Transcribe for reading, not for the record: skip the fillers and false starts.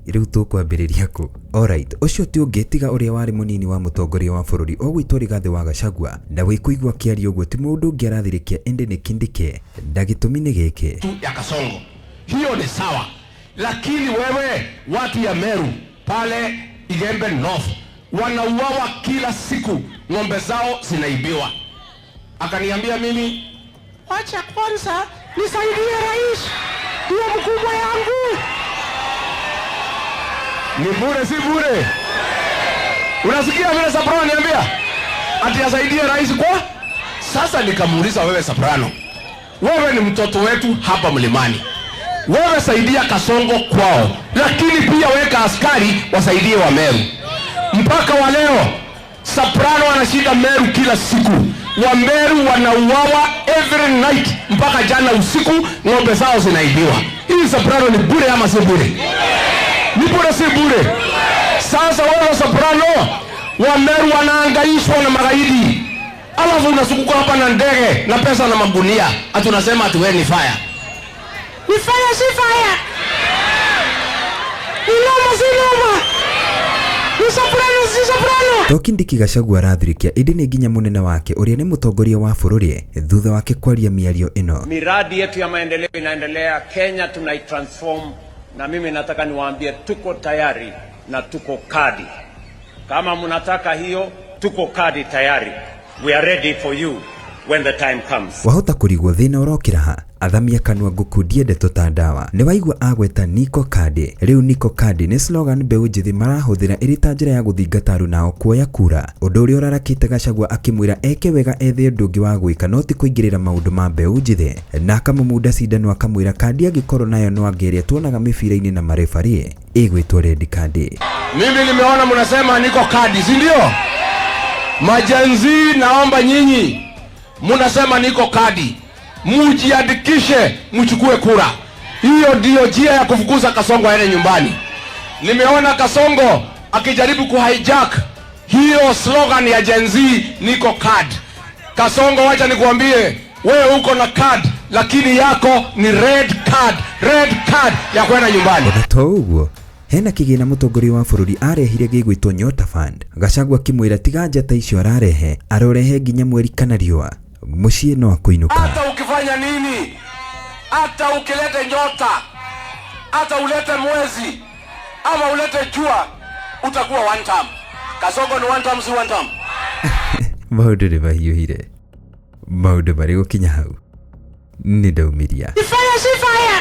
Rĩu tũkwambĩrĩria kũ? Alright, ũcio ti ũngĩ tiga ũrĩa warĩ mũnini wa mũtongoria wa bũrũri ũgwĩtwo Rigathĩ wa Gachagua, na wĩkũigua akĩaria ũguo ti mũndũ ũngĩ arathirĩkia ĩndĩ nĩ Kindiki, na gĩtũmi nĩ gĩkĩ. Tu ya Kasongo hiyo ni sawa, lakini wewe, watu ya Meru pale Igembe North wanauawa kila siku, ng'ombe zao zinaibiwa. Akaniambia mimi, wacha kwanza nisaidie rais, ndio mkubwa yangu. Ni bure si bure? Unasikia vile Soprano niambia ati asaidie rais kwa sasa. Nikamuuliza, wewe Soprano, wewe ni mtoto wetu hapa mlimani, wewe saidia Kasongo kwao, lakini pia weka askari wasaidie wa Meru. Mpaka wa leo Soprano anashinda Meru kila siku, wa Meru wanauawa every night, mpaka jana usiku ng'ombe zao zinaibiwa. Hii Soprano ni bure ama si bure? Ni bure si bure? Sasa wewe Soprano, wa Meru wanaangaishwa na magaidi, alafu unazunguka hapa na ndege na pesa na magunia, ati unasema ati wewe ni fire. Ni fire si fire? Ni noma si noma? Ni soprano si soprano? To Kindiki Gachagua arathirikia, ĩndĩ nĩ nginya mũnene wake ũrĩa nĩ mũtongoria wa bũrũri thutha wake kwaria mĩario ĩno. Miradi yetu ya maendeleo inaendelea. Kenya tunaitransform, na mimi nataka niwaambie tuko tayari na tuko kadi. Kama mnataka hiyo, tuko kadi tayari. We are ready for you when the time comes. Wahota kũrigwo thĩna ũrokĩra ha. Athamia kanua ngũkundie ndeto ta ndawa. Nĩ waigua agweta niko kadi. Rĩu niko kadi nĩ slogan mbeũ njĩthĩ marahũthĩra ĩrĩ ta njĩra ya gũthingata aruna kuoya kura, ũndũ ũrĩa ũrarakĩte Gachagua akĩmwĩra eke wega ethe ũndũ ũngĩ wa gwĩka no ti kũingĩrĩra maũndũ ma mbeũ njĩthĩ, na akamũmunda cindano akamwĩra kandi angĩkorwo nayo no anga ĩrĩa tuonaga mĩbira-inĩ na marebarĩ ĩgwĩtwo red card. Mimi nimeona mnasema niko kadi, si ndio? Ma-Gen Z, naomba nyinyi mnasema niko kadi, mujiandikishe, mchukue kura. Hiyo ndiyo njia ya kufukuza Kasongo aende nyumbani. Nimeona Kasongo akijaribu kuhijack hiyo slogan ya Gen Z, niko card. Kasongo, wacha nikuambie, wewe uko na card, lakini yako ni red card, red card ya kwenda nyumbani. Ona to ũguo, hena kĩgĩna mũtongoria wa bũrũri arehire gĩgwĩtwo Nyota Fund. Gachagua akĩmwĩra tiga njata icio ararehe, arorehe nginya mweri kana riũa mũciĩ no akũinũka. Hata ukifanya nini, hata ukilete nyota, hata ulete mwezi ama ulete jua, utakuwa one term. Kasongo ni one term, si one term? Maũndũ nĩ mahiũhire, maũndũ marĩ gũkinya hau nĩ ndaumiria. Ni fire si fire?